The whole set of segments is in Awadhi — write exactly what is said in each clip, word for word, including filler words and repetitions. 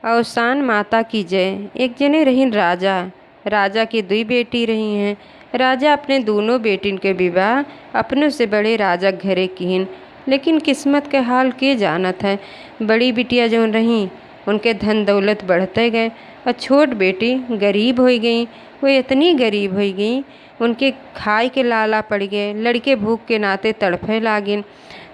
अवसान माता की जय। एक जने रहिन राजा। राजा के दुई बेटी रही हैं। राजा अपने दूनों बेटिन के विवाह अपनों से बड़े राजा के घरे किहिन, लेकिन किस्मत के हाल के जानत है। बड़ी बिटिया जौन रही, उनके धन दौलत बढ़ते गए और छोट बेटी गरीब होइ गई। वो इतनी गरीब होइ गई, उनके खाए के लाला पड़ गए। लड़के भूख के नाते तड़फे लागिन।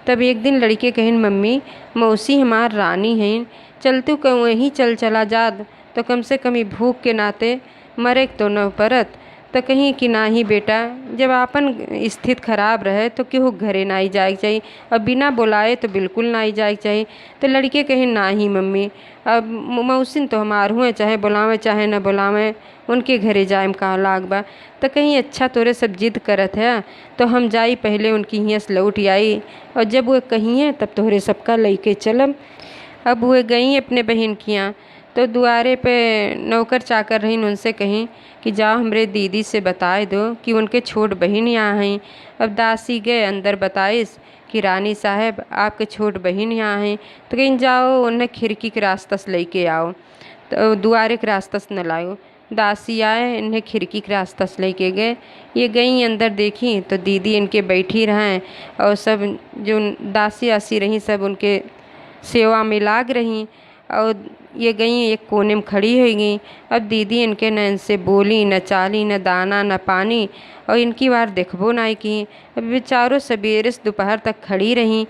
तब एक दिन लड़के कहिन, "मम्मी, मौसी हमार रानी हईन, चल तू क-, वहीं चल चला जात, तो कम से कम ई भूख के नाते मरे के तो न परत।" तो कहीं कि, "नाही बेटा, जब आपन स्थिति खराब रहे तो केहू के घरे नाही जाए के चाही, और बिना बोलाए तो बिल्कुल नाही जाए के चाही।" तो लड़के कहिन, "नाही मम्मी, अब म-, मौसिन तो हमार हुए, चाहे बोलावे चाहे न बोलावे, उनके घरे जाए में का लाग बा?" तो कहीं, "अच्छा, तोरे सब जिद करत है, तो हम जाई पहले उनकी हियाँ से लौट आई, और जब वो कहिए तब तोहरे सबका लइके चलब।" अब वो गई अपने बहिन के यहाँ, तो दुआरे पे नौकर चाकर रहिन, उनसे कहीं कि, "जाओ, हमरे दीदी से बताए दो कि उनके छोट बहिन यहाँ हैं।" अब दासी गए अंदर, बताइस कि, "रानी साहब, आपके छोट बहिन यहाँ हैं।" तो कहीं, "जाओ, उन्हें खिड़की के रास्ता से लइके आओ, तो दुआरे के रास्ता से न लाओ।" दासी आए, इन्हें खिड़की के रास्ता से लइके गए। ये गई अंदर, देखी तो दीदी इनके बैठी रहें, और सब जो दासी आसी रही, सब उनके सेवा में लाग रही। और ये गई एक कोने में खड़ी होइ गई। अब दीदी इनके न इनसे बोली, न चाली, न दाना, न पानी, और इनकी वार देखबो नाई की। अब बेचारो सबेरे से दोपहर तक खड़ी रही,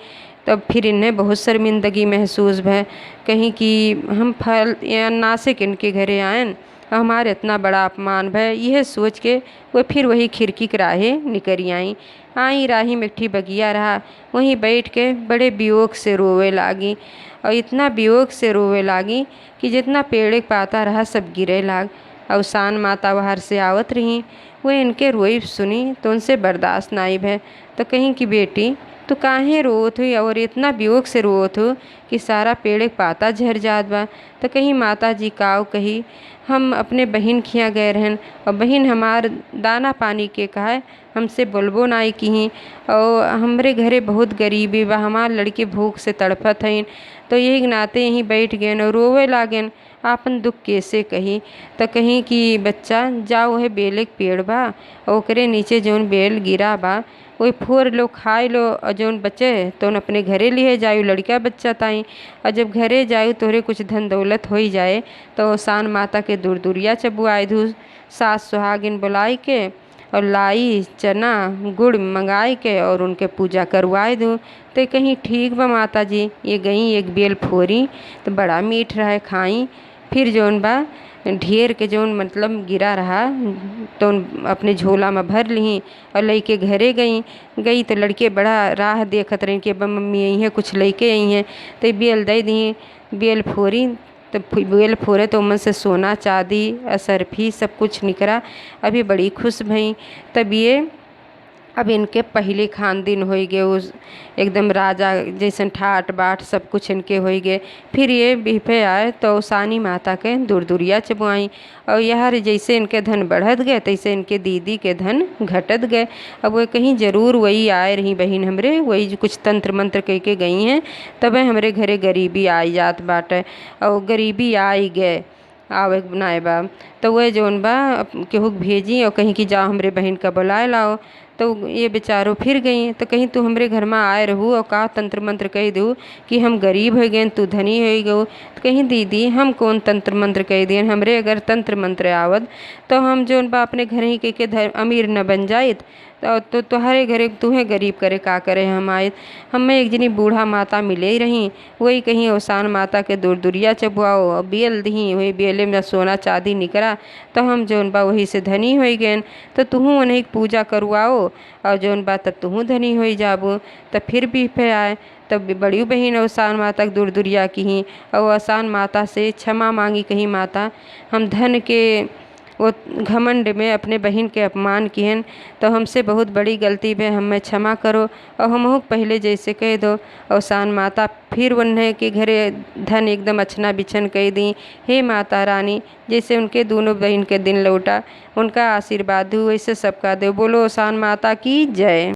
तब फिर इन्हें बहुत शर्मिंदगी महसूस भय। कहीं कि हम फल या नासे के इनके घरे आयन, और हमार इतना बड़ा अपमान भय, यह सोच के वो फिर वही खिड़की के राहे निकरी आई। आई राही में एक ठी बगिया रहा, वहीं बैठ के बड़े वियोग से रोवे लागी, और इतना वियोग से रोवे लागी कि जितना पेड़ के पाता रहा, सब गिरे लाग। अवसान माता बाहर से आवत रही, वे इनके रोइब सुनी तो उनसे बर्दाश्त नाई भय। तो कहीं कि, "बेटी, तू काहे रोवत हुई और इतना वियोग से रोवत हो कि सारा पेड़ के पाता झर जात बा?" तो कहीं, "माता जी, काव कही, हम अपने बहिन खिया गए रहन, और बहिन हमार दाना पानी के कहे हमसे बोलबो नाई किहीं, और हमरे घरे बहुत गरीबी बा, हमार लड़के भूख से तड़फत हईन, तो यही के नाते यहीं बैठ गएन और रोवे लागेन, आपन दुख कैसे कही?" त कहीं कि, "बच्चा, जाओ, वह बेले के पेड़ बा, ओकरे नीचे जौन बेल गिरा बा, वही फोर लो, खाए लो, और जौन बचे तौन अपने घरे लिहे जायु, लड़का बच्चा ताई, और जब घरे जायु तोहरे कुछ धन दौलत होई जाए, तो अवसान माता के दुरदुरिया चबुआए दू, सास सुहागिन बुलाए के, और लाई, चना, गुड़ मंगाए के और उनके पूजा करवाए दू।" ते कहीं, "ठीक बा माता जी।" ये गई एक बेल फोरी, तो बड़ा मीठ रहे, खाई। फिर जौन बा, ढेर के जौन, मतलब, गिरा रहा, तो अपने झोला में भर ली और लइके घरे गई। गई तो लड़के बड़ा राह देखत रही कि अब मम्मी आई हैं, कुछ लइके आई हैं, तो बेल दे दी। बेल फोरी, तो फु-, बेल फोरे तो ओमन से सोना, चांदी, असरफी सब कुछ निकरा। अभी बड़ी खुश भई। तब ये, अब इनके पहले खान दिन होई गए, उस एकदम राजा जैसन ठाट बाट सब कुछ इनके होई गए। फिर ये बिहफे आए तो अवसानी माता के दुरदुरिया चबुआई, और यार जैसे इनके धन बढ़त गए तैसे इनके दीदी के धन घटत गए। अब वो कहीं जरूर वही आए रही बहिन हमरे, वही जो कुछ तंत्र मंत्र कह के गई हैं, तबे हमरे घरे गरीबी आई जात बाटे, और गरीबी आई गए, आवे के नाय बा। तो वह जौन बा, अप-, केहू के भेजी और कहीं कि, "जाओ, हमरे बहिन का बुलाए लाओ।" तो ये बेचारो फिर गई, तो कहीं, "तू हमरे घर में आए रहू और का तंत्र मंत्र कह दू कि हम गरीब हो गए, तू धनी हो गऊ?" तो कहीं, "दीदी, हम कौन तंत्र मंत्र कह दियन? हमरे अगर तंत्र मंत्र आवत, तो हम जौन बा, अपने घर ही के, के धर-, अमीर न बन जाइत।" तो, तो तोहरे घरे तुहे गरीब करे का करे हम आइत? हमें एक जनी बूढ़ा माता मिले ही रही, वही कहीं अवसान माता के दुरदुरिया चबुआओ और बेल दिही, वही बेले में सोना चांदी निकरा, तो हम जौन बा वही से धनी होई गएन। तो तुहूँ उन्हीं के पूजा करवाओ और जौन बा तब तुहूँ धनी होई जाबू। तब फिर बिहफे आए, तब बड़ी बहिन अवसान माता के दुरदुरिया किही और अवसान माता से क्षमा मांगी, कही, "माता, हम धन के वो घमंड में अपने बहिन के अपमान किहन, तो हमसे बहुत बड़ी गलती भे, हमें क्षमा करो।" और हमहू पहले जैसे कह दो, अवसान माता फिर उन्हें के घरे धन एकदम अछना बिछन कह दी। हे माता रानी, जैसे उनके दोनों बहिन के दिन लौटा, उनका आशीर्वाद हो, वैसे सबका दो। बोलो अवसान माता की जय।